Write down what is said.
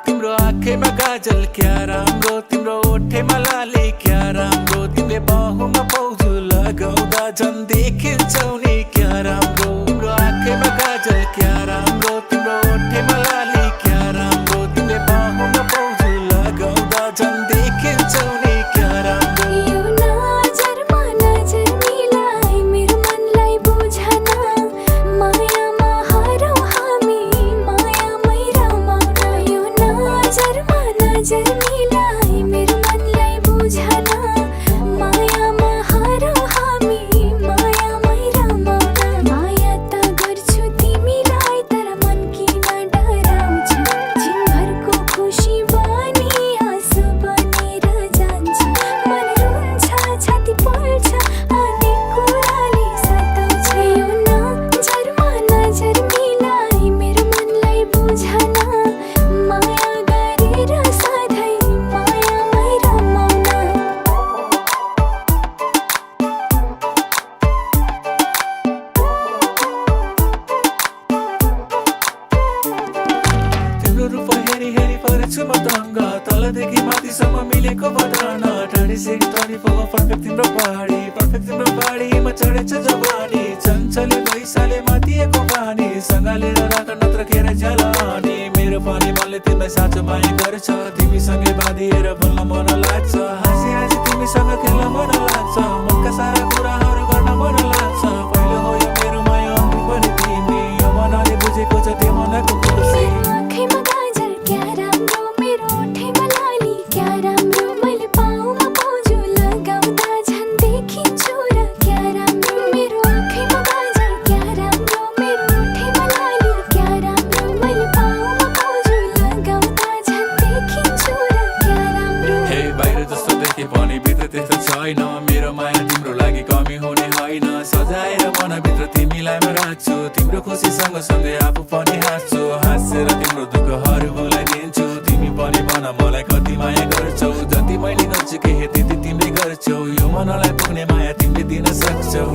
तिम्रो आँखैमा काजल क्या राम्रो, तिम्रो ओठैमा लाली क्या राम्रो, तिमीले बाहुमा पाउजु लगाउँदा झन् देखिन्छौ नि क्या राम्रो। तिम्रो आँखैमा काजल क्या राम्रो, तिम्रो ओठैमा लाली क्या राम्रो, तिमीले बाहुमा पाउजु लगाउँदा झन् देखिन्छौ नि क्या राम्रो। यो नजरमा नजर मिलाई मेरो मनलाई बुझन, मायामा हरौँ हामी मायामै रमाउन। यो नजरमा नजर मिलाई मेरो मनलाई बुझन, मायामा हरौँ हामी मायामै रमाउन। माया त गर्छु तिमीलाई तर मन किन डराउँछ, दिनभरको खुसी बनी आँसु बनेर जान्छ। मन रुन्छ छाती पोल्छ अनेक कुराले सताउँछ। यो नजरमा नजर मिलाई मेरो मनलाई बुझन, माया गरेर सधैँ मायामै रमाउन। तिम्रो रूप हेरी हेरी परेछु म दङ्ग, तलदेखि माथिसम्म मिलेको बदन। 36, 24 पर्फेक्ट तिम्रो बाडी, पर्फेक्ट तिम्रो बाडीमा चढेछ जवानी। चञ्चले पैसाले माथिएको पानी, सँगालेर राख नत्र खेर जलानी। मेरो पनि मनले तिमीलाई साँचो माया गर्छ, तिमीसँगै बाँधिएर बोल्न मन लाग्छ। हाँसी हाँसी तिमीसँग खेल्न मन लाग्छ, मनका सारा कुराहरू गर्न मन लाग्छ। पहिलो हो यो मेरो माया अघि पनि तिमी, यो मनले बुझेको छ त्यो मनको खुसी। आँखैमा काजल क्या राम्रो, मेरो ओठैमा लाली क्या राम्रो, मैले पाउमा पाउजु लगाउँदा झन् देखिन्छु र क्या राम्रो। मेरो आँखैमा काजल क्या राम्रो, मेरो ओठैमा लाली क्या राम्रो, मैले पाउमा पाउजु लगाउँदा झन् देखिन्छु र क्या राम्रो। हे बाहिर जस्तो देखे पनि भित्र त्यस्तो छैन, मेरो माया तिम्रो लागि कमी हुने होइन। सजाएर मनभित्र तिमीलाई म राख्छु, तिम्रो खुसी सँगसँगै आफू पनि हाँस्छु। हाँसेर तिम्रो दुःखहरू भुलाइदिन्छु, तिमी पनि भन मलाई कति माया गर्छौ। जति मैले गर्छु केही त्यति तिमीले गर्छौ, यो मनलाई पुग्ने माया तिमीले दिन सक्छौ।